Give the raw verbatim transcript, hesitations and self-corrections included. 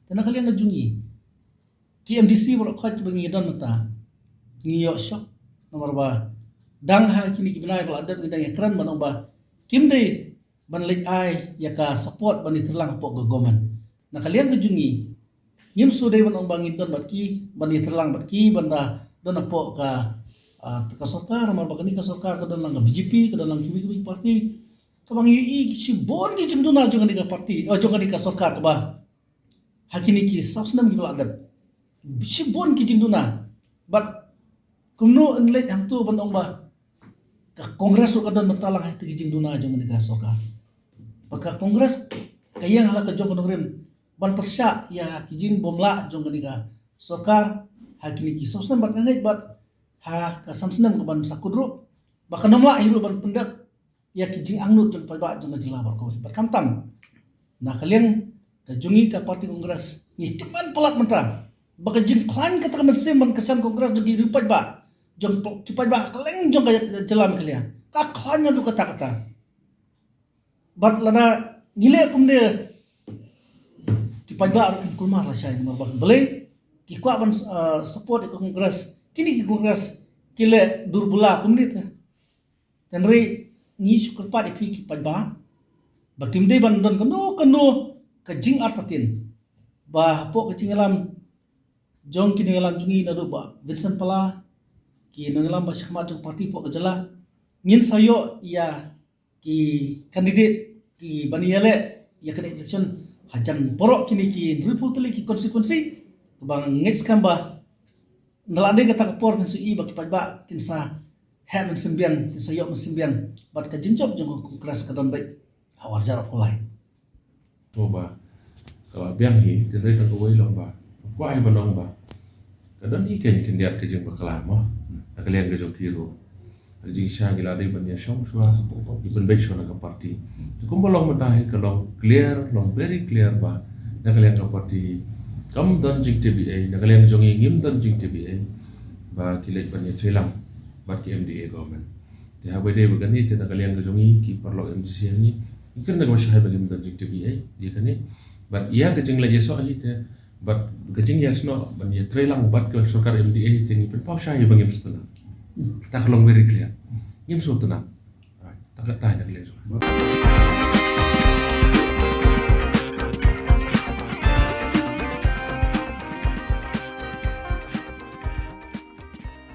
Te na ka liang ka jong ngi ki MDC baroh khoit kiba ngi don mynta, ngi ïoh shock namar ba dang ha kine ki bnai ba la dep ngi dang ïakren ban ong ba kim dei ban leit ai ïa ka support ban ïatreilang hapoh ka government. Na ka liang ka jong ngi, ngim shu dei ban ong ba ngin don bad ki, ban ïatreilang bad ki, ban da don hapoh ka, ah, ka sorkar, namar ba kane ka sorkar ka don lang ka BJP, ka don lang kiwei kiwei ki parti. Kaba ngi ïohi shibun ki jingduna jong kane ka parti, oh, jong kane ka sorkar kaba ha kine ki saw snem kiba la dep. Shibun ki jingduna. Bad kumno yn leit hangto ban ong ba ka Congress ruh ka don bynta lang ha ki jingduna jong kane ka sorkar. Bad ka Congress ka ïeng ha la ka jong ka nongrim ban pyrshah ïa ki jingbymlah jong kane ka sorkar ha kine ki saw snem bad nga ngeit bad ha ka san snem kaban sa kut ruh ba kan ym lah hi ruh ban pyndep ïa ki jingangnud jong paidbah jong ka jylla baroh kawei. Bad khamtam na ka liang ka jong ngi ka party Congress ngi kmen palat mynta ba ka jingkhlaiñ kata ka mynsiem ban kyrshan Congress jong ki riew paidbah, jong ki paidbah kylleng jong ka jylla Meghalaya ka khlaiñ naduh katta katta. Bad lada ngi leh kumne ki paidbah ruh kin kulmar lashai namar ba balei ki kwah ban, uh, support ïa ka Congress. Kine ki Congress ki leh dur bula kumne te. Hynrei ngi shu kyrpad ïa phi ki paidbah ba kim dei ban don kano kano ka jingartatien ba hapoh ka jingïalam jong ki nongïalam jong ngi naduh ba Vincent Pala, ki nongïalam ba shakhmat jong party hapoh ka jylla, ngin sa ïoh ïa ki candidate ki ban ïaleh ïa ka election hajan baroh kine ki hynriewphew tylli ki constituency. Kaba ngeit skhem ba na la dei kata ka por ngin sa ïohi ba ki paidbah kin sa heh mynsiem biang, kin sa ïoh mynsiem biang bad ka jingjop jong ka Congress ka don beit ha u ar hajar arphew lai. Mo ba ka la biang hi, te dei tang kawei long ba kwah hi ba long ba ka don hi kein khyndiat ka jingbakla mo na ka liang ka jong ki ruh. Ka jingshisha ngi la dei ban ïashong shuwa, ngi pynbeit shuwa na ka party. Te kumba long mynta hi ka long clear, long very clear ba na ka liang ka party kam don jingtip ei, na ka liang jong ngi ngim don jingtip ei ba ki leit ban ïatreilang bad ki MDA government. Te haba ïadei bad kane te na ka liang ka jong ngi ki paralok MDC hangne ngi kren da kaba shai ba ngim don jingtip ei ïa kane. Bad ïa ka jingleh ïasoh hi te bad ka jingïasnoh ban ïatreilang bad ka sorkar MDA te ngi pynpaw shai ba ngim sngewtynnat. Ta ka long very clear. Ngim sngewtynnat. Ai, ta ka tai na ka liang jong ngi.